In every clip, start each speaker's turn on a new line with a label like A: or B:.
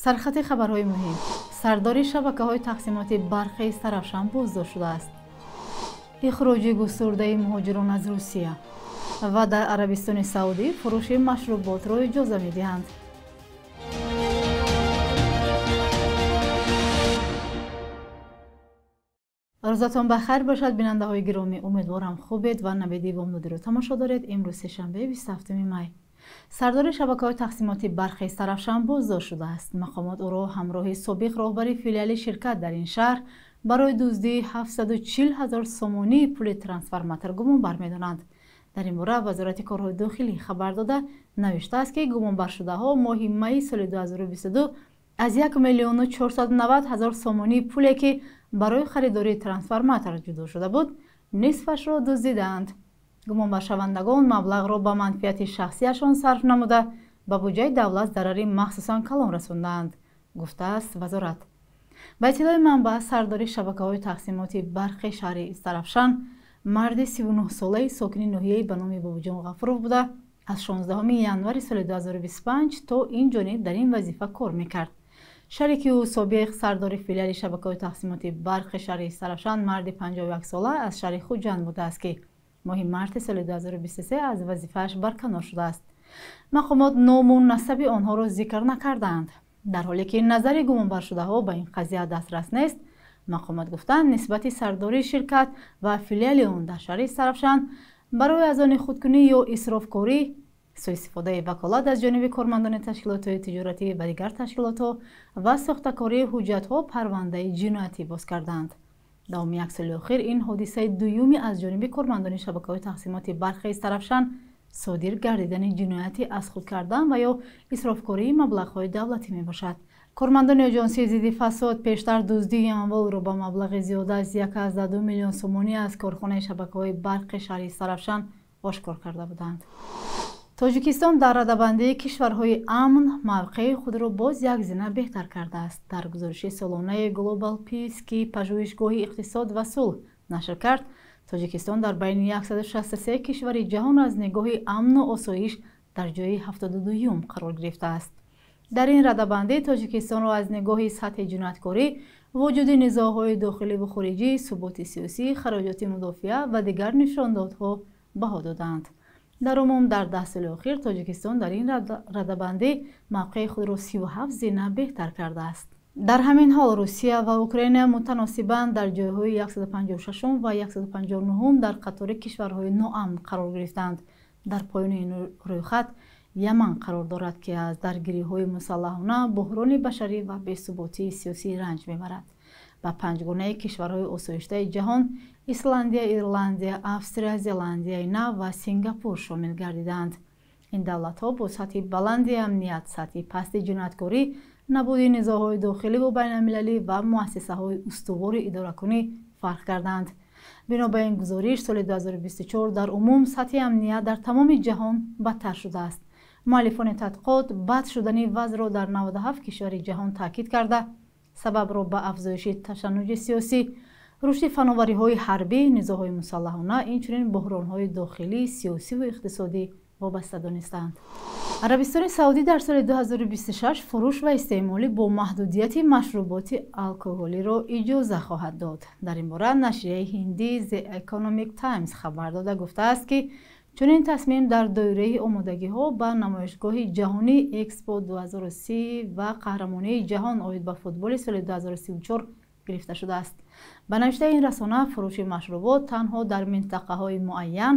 A: Сархати хабарҳои муҳим. Сардори шабакаҳои тақсимоти барқи Истаравшан боздошт шудааст. Ихроҷи густурдаи муҳоҷирон аз Русия ва дар Арабистони Саудӣ фурӯши машруботро иҷоза медиҳанд. Рӯзатон ба хайр бошад, бинандаҳои гиромӣ. Умедворам хубед ва навиди бомдодиро тамошо доред. Имрӯз сешанбе, 27 май. Сардори шабакаҳои тақсимоти барқи Истаравшан боздошт шудааст. Мақомот ӯро ҳамроҳи собиқ роҳбари филиали ширкат дар ин шаҳр барои дуздии 740 ҳазор сомонии пули трансформатор гумонбар медонанд. Дар ин бора Вазорати корҳои дохилӣ хабар дода, навиштааст, ки гумонбаршудаҳо моҳи майи соли 2022 аз 1 миллиону 490 ҳазор сомонии пуле, ки барои харидории трансформатор ҷудо шуда буд, нисфашро дуздидаанд. Гумонбаршавандагон маблағро ба манфиати шахсияшон сарф намуда, ба буҷаи давлат зарари махсусан калон расондаанд, гуфтааст вазорат. Ба иттилои манбаъ, сардори шабакаҳои тақсимоти барқи шаҳри Истаравшан марди 39-солаи сокини ноҳияи ба номи Бобоҷон Ғафуров буда, аз 16 январи соли 2025 то ин ҷониб дар ин вазифа кор мекард. Шарики ӯ, собиқ сардори филиали шабакаҳои тақсимоти барқи шаҳри Истаравшан, марди 51-сола аз шаҳри Хуҷанд будааст, ки моҳи марти соли 2023 аз вазифааш барканор шудааст. Мақомот ному насаби онҳоро зикр накардаанд. Дар ҳоле ки назари гумонбаршудаҳо ба ин қазия дастрас нест, мақомот гуфтанд, нисбати сардори ширкат ва филиали он дар шаҳри Истаравшан барои аз они худкунӣ ё исрофкорӣ, суистифодаи ваколат аз ҷониби кормандони ташкилотҳои тиҷоратӣ ва дигар ташкилотҳо ва сохтакории ҳуҷҷатҳо парвандаи ҷиноятӣ боз кардаанд. Давоми як соли охир ин ҳодисаи дуюми аз ҷониби кормандони шабакаҳои тақсимоти барқи Истаравшан содир гардидани ҷинояти аз худ кардан ва ё исрофкории маблағҳои давлатӣ мебошад. Кормандони оҷонсии зидди фасод пештар дуздии амволро ба маблағи зиёда аз 1,2 миллион сомонӣ аз корхонаи шабакаҳои барқи шаҳри Истаравшан ошкор карда буданд. Тоҷикистон дар радабандии кишварҳои амн мавқеи худро боз як зина беҳтар кардааст. Дар гузориши солонаи Global Peace, ки пажӯҳишгоҳи иқтисод ва сулҳ нашр кард, Тоҷикистон дар байни 163 кишвари ҷаҳон аз нигоҳи амну осоиш дар ҷои 72-юм қарор гирифтааст. Дар ин радабандӣ Тоҷикистонро аз нигоҳи сатҳи ҷинояткорӣ, вуҷуди низоъҳои дохиливу хориҷӣ, суботи сиёсӣ, хароҷоти мудофиа ва дигар нишондодҳо баҳо додаанд. Дар умум дар 10 соли охир Тоҷикистон дар ин радабандӣ мавқеи худро 37 зина беҳтар кардааст. Дар ҳамин ҳол Русия ва Украина мутаносибан дар ҷойҳои 156 ва 159 дар қатори кишварҳои ноамн қарор гирифтаанд. Дар поёни ин рӯйхат Яман қарор дорад, ки аз даргириҳои мусаллаҳона, буҳрони башарӣ ва бесуботии сиёсӣ ранҷ мебарад. Ба панҷгонаи кишварҳои осоиштаи ҷаҳон Исландия, Ирландия, Австрия, Зеландияи Нав ва Сингапур шомил гардидаанд. Ин давлатҳо бо сатҳи баланди амният, сатҳи пасти ҷинояткорӣ, набуди низоъҳои дохиливу байналмилалӣ ва муассисаҳои устувори идоракунӣ фарқ карданд. Бино ба ин гузориш, соли 2024 дар умум сатҳи амният дар тамоми ҷаҳон бадтар шудааст. Муаллифони тадқиқот бад шудани вазъро дар 97 кишвари ҷаҳон таъкид карда, сабабро ба афзоиши ташаннуҷи сиёсӣ, рушди фановариҳои ҳарбӣ, низоъҳои мусаллаҳона, инчунин буҳронҳои дохилӣ, сиёсиву иқтисодӣ вобаста донистаанд. Арабистони Саудӣ дар соли 2026 фурӯш ва истеъмолӣ бо маҳдудияти машруботи алкоголиро иҷоза хоҳад дод. Дар ин бора нашрияи ҳиндӣ The Economic Times хабар дода, гуфтааст, ки чунин тасмим дар доираи омодагиҳо ба намоишгоҳи ҷаҳонии Экспо 2030 ва қаҳрамонии ҷаҳон оид ба футболи соли 2034 гирифта шудааст. Ба навиштаи ин расона, фурӯши машрубот танҳо дар минтақаҳои муайян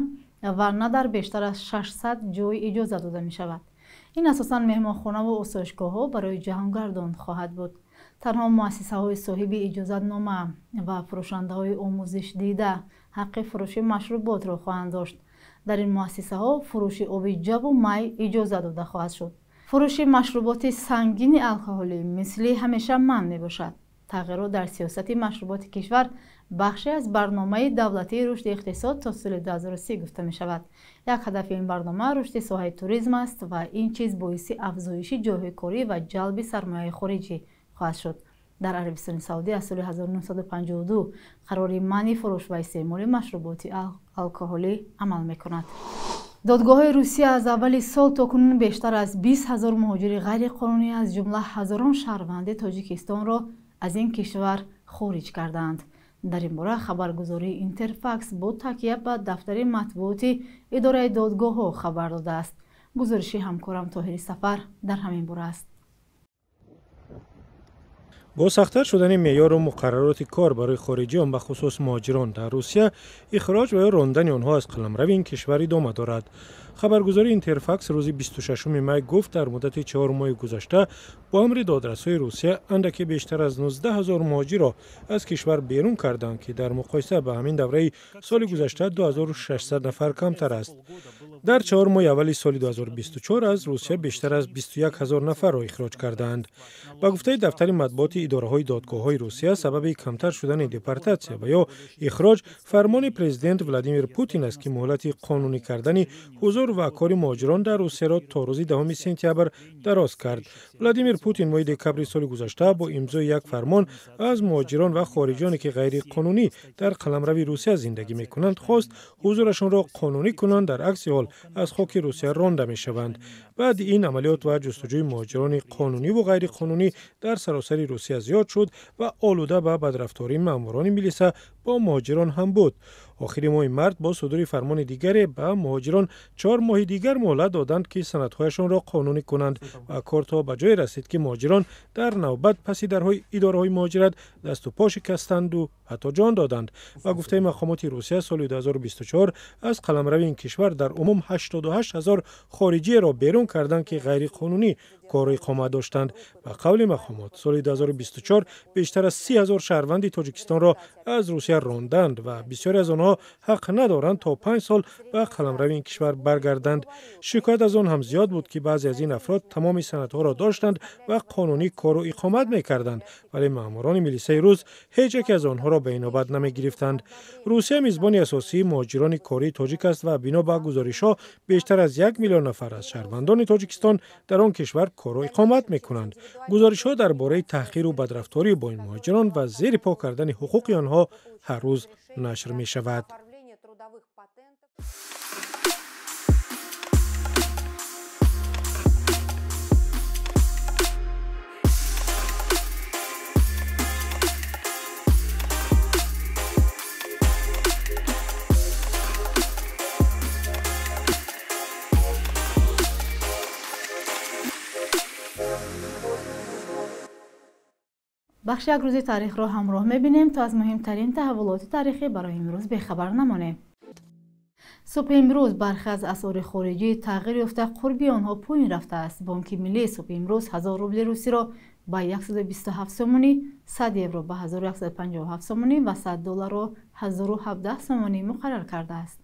A: ва на дар бештар аз 600 ҷой иҷоза дода мешавад. Ин асосан меҳмонхонаву осоишгоҳҳо барои ҷаҳонгардон хоҳад буд. Танҳо муассисаҳои соҳиби иҷозатнома ва фурӯшандаҳои омӯзишдида ҳаққи фурӯши машруботро хоҳанд дошт. Дар ин муассисаҳо фурӯши оби ҷаву май иҷоза дода хоҳад шуд. Фурӯши машруботи сангини алкоҳолӣ мисли ҳамеша манъ мебошад. Тағйирот дар сиёсати машруботи кишвар бахше аз барномаи давлатии рушди иқтисод то соли 2030 гуфта мешавад. Як ҳадафи ин барнома рушди соҳаи туризм аст ва ин чиз боиси афзоиши ҷойҳои корӣ ва ҷалби сармояи хориҷӣ хоҳад шуд. Дар Арабистони Саудӣ аз соли 1952 қарори манъи фурӯш ва истеъмоли машруботи алкоҳолӣ амал мекунад. Додгоҳҳои Русия аз аввали сол то кунун бештар аз 20 ҳазор муҳоҷири ғайриқонунӣ аз ҷумла ҳазорон шаҳрванди Тоҷикистонро аз ин кишвар хориҷ кардаанд. Дар ин бора хабаргузории Интерфакс бо такя ба дафтари матбуоти идораи додгоҳҳо хабар додааст. Гузориши ҳамкорам Тоҳири Сафар дар ҳамин бора аст.
B: Бо сахттар шудани меъёру муқаррароти кор барои хориҷиён, бахусус муҳоҷирон дар Русия, ихроҷ ва ё рондани онҳо аз қаламрави ин кишвар идома дорад. Хабаргузории Интерфакс рӯзи 26 май гуфт, дар муддати 4 моҳи гузашта бо амри додрасҳои Русия андаке бештар аз 19 ҳазор муҳоҷирро аз кишвар берун карданд, ки дар муқоиса ба ҳамин давраи соли гузашта 2600 нафар камтар аст. Дар 4 моҳи аввали соли 2024 аз Русия бештар аз 21 ҳазор нафарро ихроҷ кардаанд. Ба гуфтаи дафтари матбуоти идораҳои додгоҳҳои Русия, сабаби камтар шудани депортатсия ва ё ихроҷ фармони президент Владимир Путин аст, ки муҳлати қонунӣ кардани ҳузур ва кори муҳоҷирон дар Русияро то рӯзи 10 сентябр дароз кард. Владимир Путин моҳи декабри соли гузашта бо имзои як фармон аз муҳоҷирон ва хориҷиёне ки ғайриқонунӣ дар қаламрави Русия зиндагӣ мекунанд, хост ҳузурашонро қонунӣ кунанд, дар акси ҳол аз хоки Русия ронда мешаванд. Баъди ин амалиёт ва ҷустуҷӯи муҳоҷирони қонунӣ ва ғайриқонунӣ дар саросари Русия зиёд шуд ва олуда ба бадрафтории маъмурони милиса бо муҳоҷирон ҳам буд. Охири моҳи март бо судури фармони дигаре ба муҳоҷирон 4 моҳи дигар муҳлат доданд, ки санадҳояшонро қонунӣ кунанд ва кор то ба ҷое расид, ки муҳоҷирон дар навбат паси дарҳои идораҳои муҳоҷират дасту по шикастанду ҳатто ҷон доданд. Ба гуфтаи мақомоти Русия, соли 2024 аз қаламрави ин кишвар дар умум 88 ҳазор хориҷиеро берун карданд, ки ғайриқонунӣ кору иқомат доштанд. Ба қавли мақомот, соли 2024 бештар аз 30 ҳазор шаҳрванди Тоҷикистонро аз Русия ронданд ва бисёре аз онҳо ҳақ надоранд то 5 сол ба қаламрави ин кишвар баргарданд. Шикоят аз он ҳам зиёд буд, ки баъзе аз ин афрод тамоми санадҳоро доштанд ва қонунӣ кору иқомат мекарданд, вале маъмурони милисаи рус ҳеҷ яке аз онҳоро ба инобат намегирифтанд. Русия мизбони асосии муҳоҷирони кории тоҷик аст ва бино ба гузоришҳо бештар аз 1 миллион нафар аз шаҳрвандони Тоҷикистон дар он кишвар кору иқомат мекунанд. Гузоришҳо дар бораи таҳқиру бадрафторӣ бо ин муҳоҷирон ва зери по кардани ҳуқуқи онҳо ҳар рӯз нашр мешавад.
A: Бахши як рӯзи таърихро ҳамроҳ мебинем, то аз муҳимтарин таҳаввулоти таърихӣ барои имрӯз бехабар намонем. Субҳи имрӯз бархе аз асъори хориҷӣ тағйир ёфта, қурби онҳо поин рафтааст. Бонки миллӣ субҳи имрӯз 1000 рубли русиро ба 127 сомонӣ, 100 евро ба 1157 сомонӣ ва 100 долларро 1017 сомонӣ муқаррар кардааст.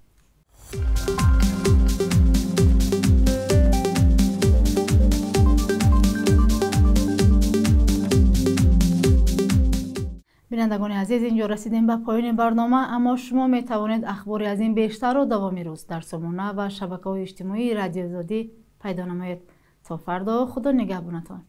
A: Бинандагони азиз, инҷо расидем ба поёни барнома, аммо шумо метавонед ахбори аз ин бештарро давоми рӯз дар сомона ва шабакаҳои иҷтимоии Радиои Озодӣ пайдо намоед. То фардо, Худо нигаҳбонатон.